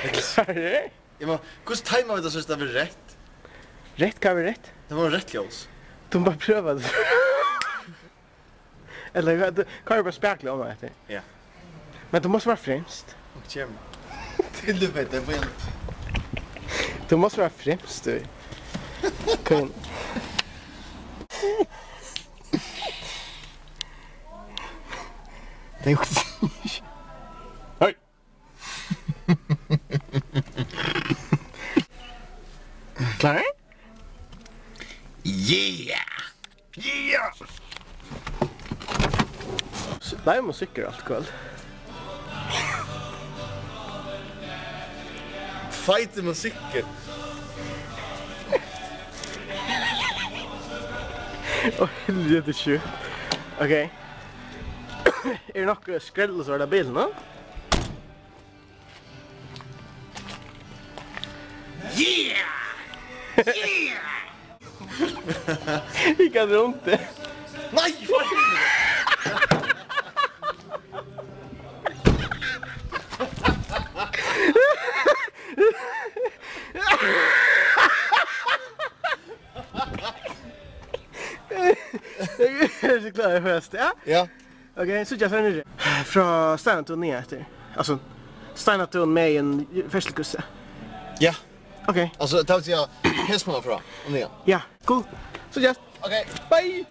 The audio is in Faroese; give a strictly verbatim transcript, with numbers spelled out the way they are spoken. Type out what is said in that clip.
Klárur? Eg má, hvussu teima vit at síggja tað verður reytt? Reytt, hvat verður reytt? Tað var reytt ljós. Tú má bara prøva tað. Ella hvat, tú, koyr bara spakuliga oman eftir. Ja. Men tú mást vera fremst. Og kemur. Til du veit, tað er bara. Tú mást vera fremst, tú. Kom igjen. Tað er jo. Hey. Klárur? Yeah! Yeah! Live musikkur alt kvøld. Feitur musikkur. Ó, helviti, shit. Ok. Er nokk, eh, skrell og so er tað bilurin, ha? Yeah! Yeah! Hygg, hann er ondur. Nei, for helviti! Eg eri so klár, eg festi, ja? Ja. Ok, so just her niðri. Frá Steinatún niðan eftir. Altso, Steinatún megin ferðslukrossi. Ja. Ok. Altso, tað vil siga, hesum frá og niðan. Ja, cool. So just. Ok. Bye.